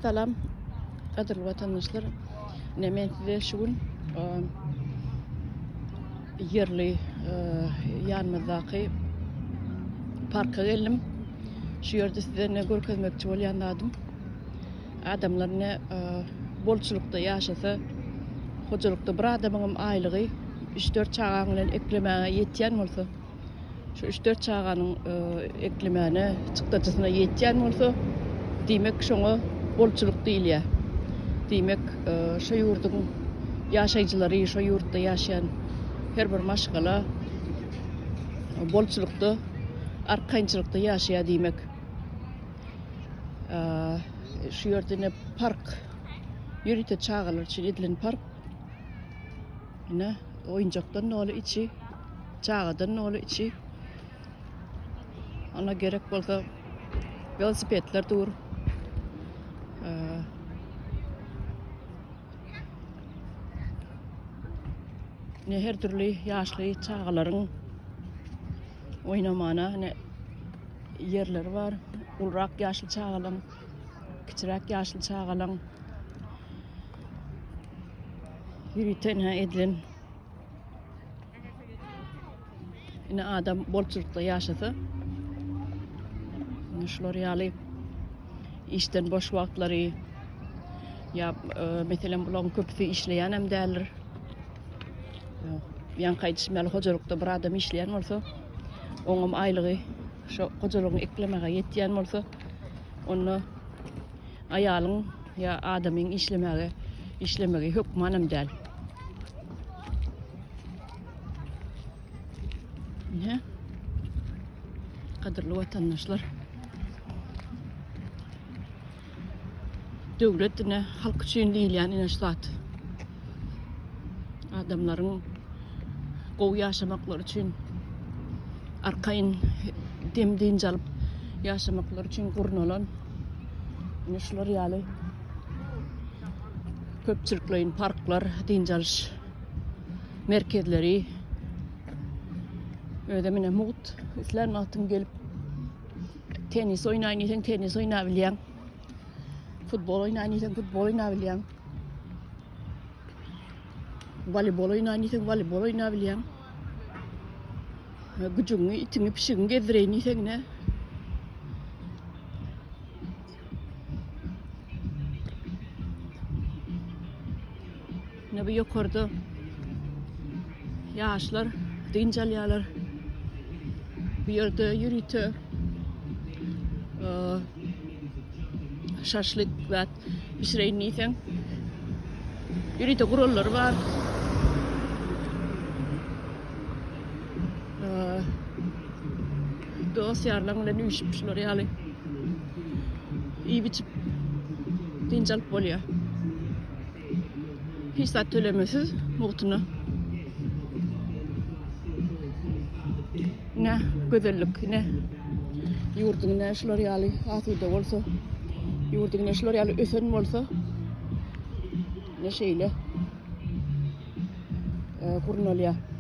Salam gadyrly watandaşlar. Ine men size şu gün ýerli ýanymyzdaky parka geldim. Şu ýerde size ne görkezmekçi bolýan zadym. Adamlar ne bolçulykda ýaşasa, hojalykda bir adamyň aýlygy 3-4 çagaň bilen eklemäge ýetýän bolsa, Şu üç-dört çaganyň eklemäne çykdajysyna ýetýän bolsa, diýmek şoňa bolçulyk diýilýär. Diýmek, şo ýurduň ýaşaýjylary, şo ýurtda ýaşaýan her bir maşgala bolçulykda, arkaýynçylykda ýaşaýar diýmek. Şu ýerde ine park, ýörite çagalar üçin edilen park. Ine, oýunjakdan doly içi, çagadan doly içi. Ona gerek bolsa welosipedler dur. Ne her dürli ýaşly çagalaryň oýnamana ne ýerleri bar. Ulrak ýaşly çagalaryň, kiçiräk ýaşly çagalaryň Ýörite ine edilen ine adam bolçulykda ýaşasa ine şular ýaly işden boş wagtlary ýa e, meselem bularyň köpüsi işleýän hem däldir. Ýaňky aýdyşym ýaly hojalykda bir adam işleýän bolsa, oňam aýlygy şo hojalygyny eklemäge ýetýän bolsa, onda Aýalyň ýa adamyň işlemäge işlemegi hökmanam däl. Ine. Gadyrly watandaşlar. Döwlet ine halk üçin diýilýän ine şu zat. Adamlaryň gowy ýaşamaklary üçin arkaýyn dem dynç alyp ýaşamaklary üçin gurnalan Ine şular ýaly köpçülikleýin parklar, dynç alyş merkezleri. Özem ine mugt islän wagtyň gelip tennis oýnaýyn diýseň tennis oýnabilýäň. Futbol oýnaýyn diýseň futbol oýnabilýäň. Woleýbol oýnaýyn diýseň woleýbol oýnabilýäň. Güjügiňi, itiňi, pişigiňi gezdireýin diýseň ine. Ine bu ýokarda ýaşlar dynç alýarlar. Bu ýerde ýörite e, şaşlyk zat bişireýin diýseň ýörite gurallary bar. Dost ýarlaň bilen üýşüp şular ýaly iýip içip dynç alyp bolýar. Hiç zat tölemesiz mugtuna. Ne gözellik, ne ýurduň ne şular ýaly asuda bolsa, ýurduň ne şular ýaly ösen bolsa, ne şeýle e, gurnalýar.